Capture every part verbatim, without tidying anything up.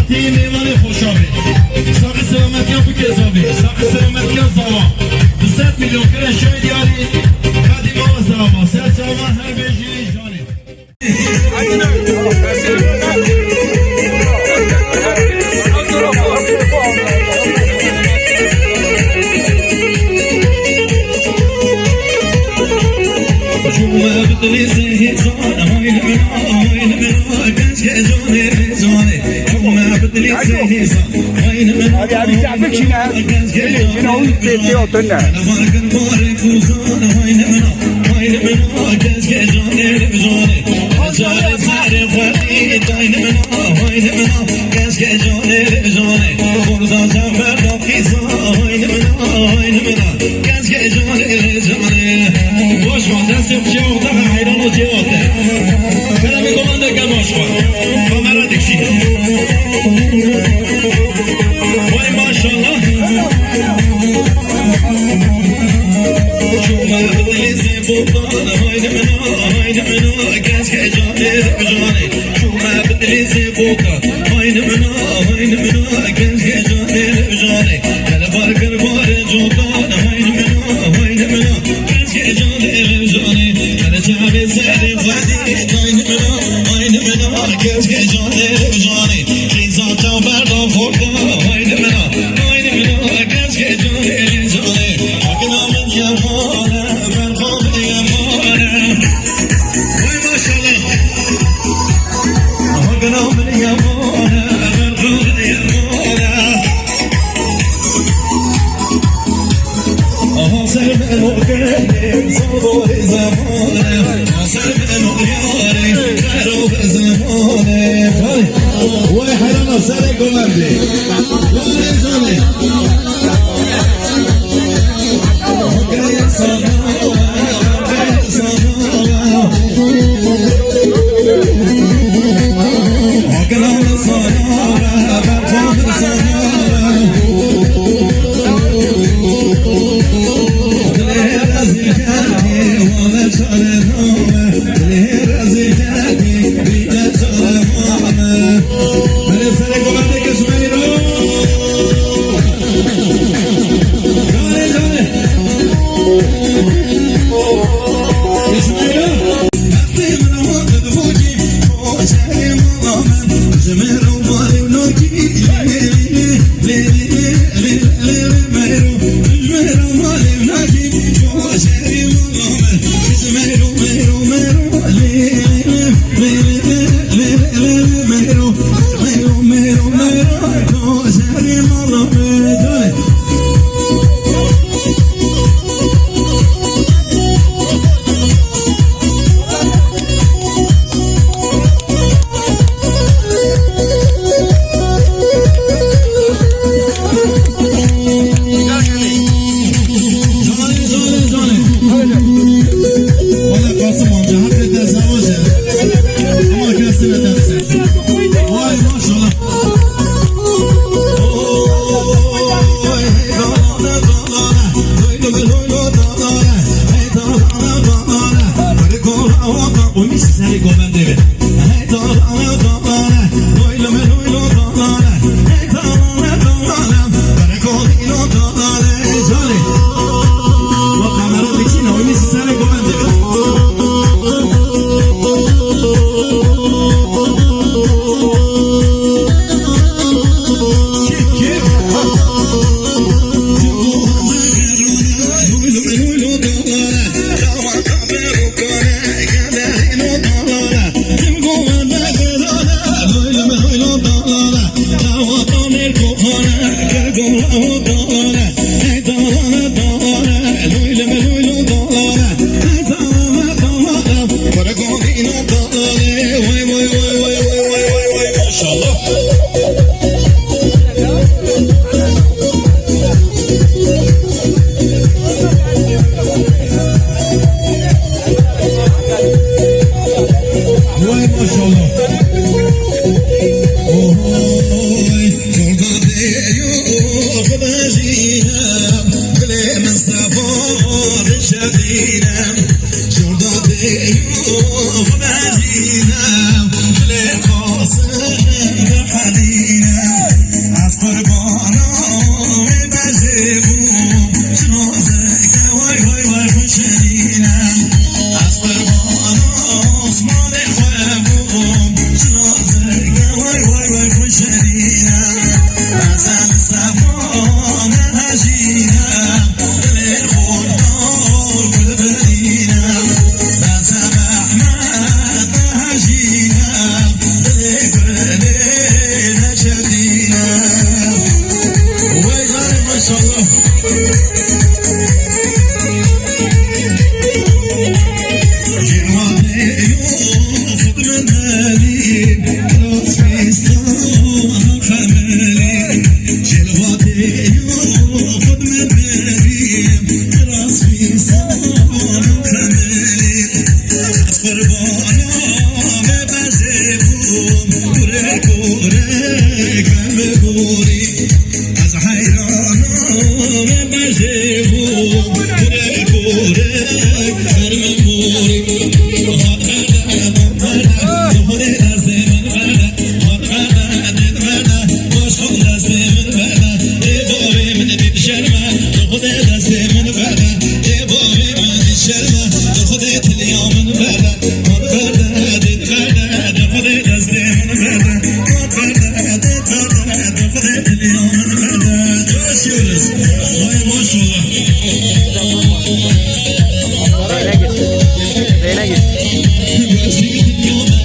Tî mêvanê xoşa bê. Saxî selametiya bikê zavê. Saxî selametiya zava. Du sed milyon kire şahid yarî. Qedîma we serava. Ser çava her bêjî janê. Abi, abi, sen bir çiğne. Öyle çiğne, onun sesi oturma. Baş xwe, destê xwe çê oxta, heyran û çê oxta. Keremê komandeke baş xwe. Kamera dikşîne. Vay maşallah. Çûme bi dilê zêbotan, hayni mina, hayni mina, keske canê li janê. Çûme bi dilê zêbotan, hayni mina, hayni mina, keske canê li janê. Hele bar kir barê cotan, hayni mina, hayni mina, keske canê li janê. Hele çavê serê xwedî, hayni mina, hayni mina, keske canê li janê. Qîza çav berdan xorta, hayni mina, hayni mina, keske canê li janê. Hakina min yemane, berxan yemane. Vay maşallah. Hakina min yemane, berxan yemane. Aha, ser ben o geldim, sabah zamanı. Aha, ser ben o yarim, ver o zamanı. Vay, vay, helal olsun, sen de kullandı. Vay, canım. Valla Kasım amca, hakikaten sen var ya. Ama kesine tepsi. Vay maşallah. Vay maşallah. Ohoy. Başlıyoruz. Vay maşallah. Zeynep git. Zeynep git.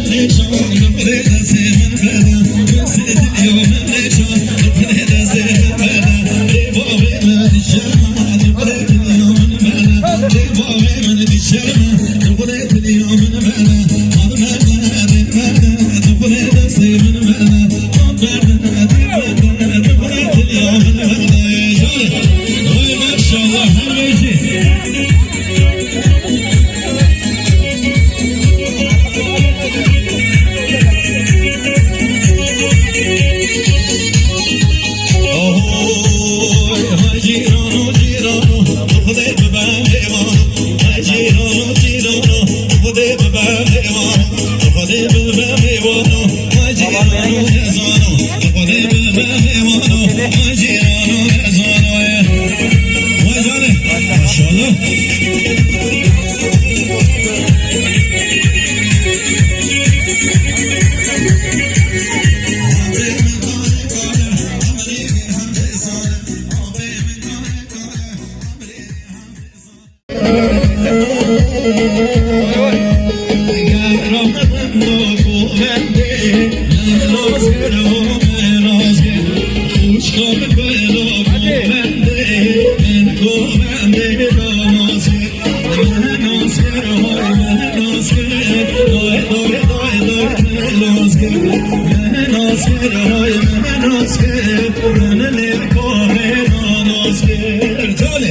Canê,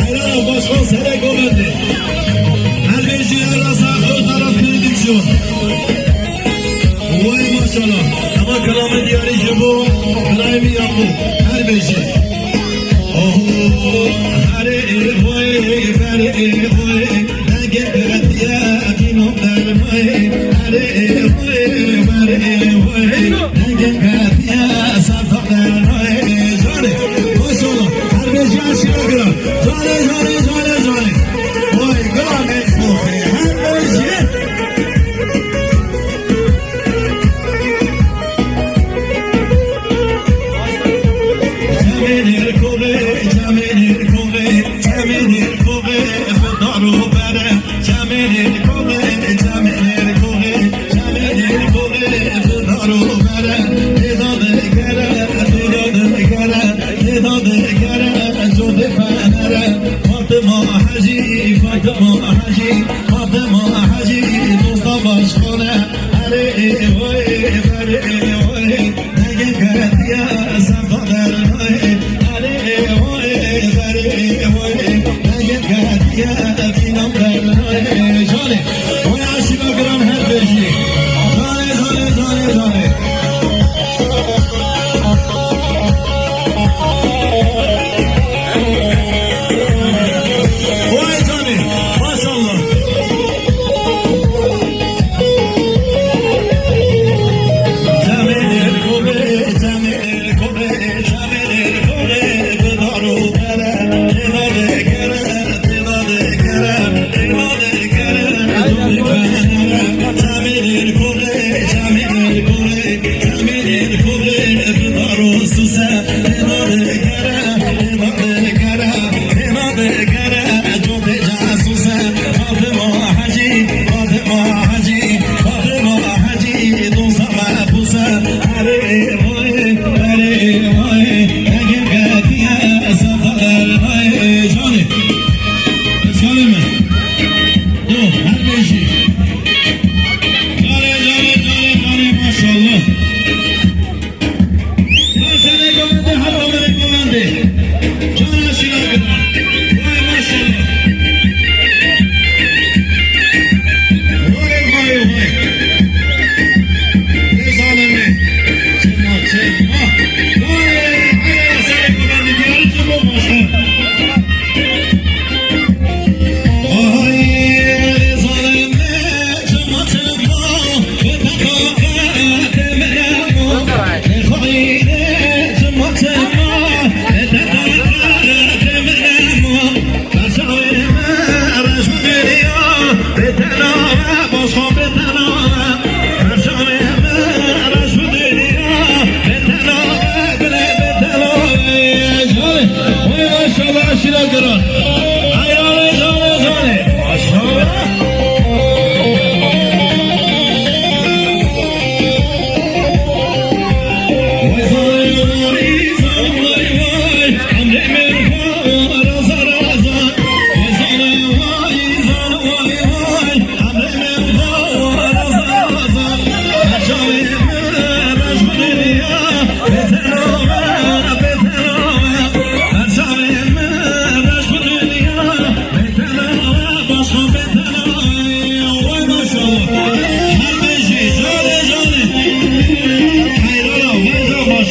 helal baş, o serê govendê. Her bêjî, her rasa, o sara sürü diksyon. Vay maşallah. Ama kelamê diyarî ji bo birayê min Yaqûb. Her bêjî. Oh, herê vay, berê vay. Fatıma Hacı, Fatıma Hacı, Fatıma Hacı, Mustafa Başkanı, Ali, vay, Ali, vay.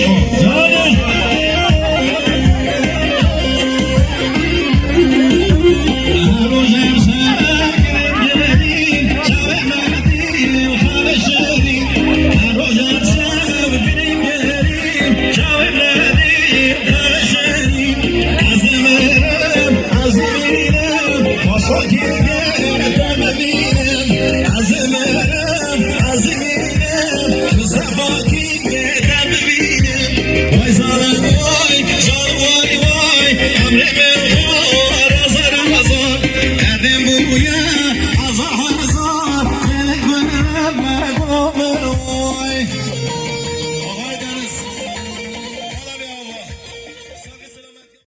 Ya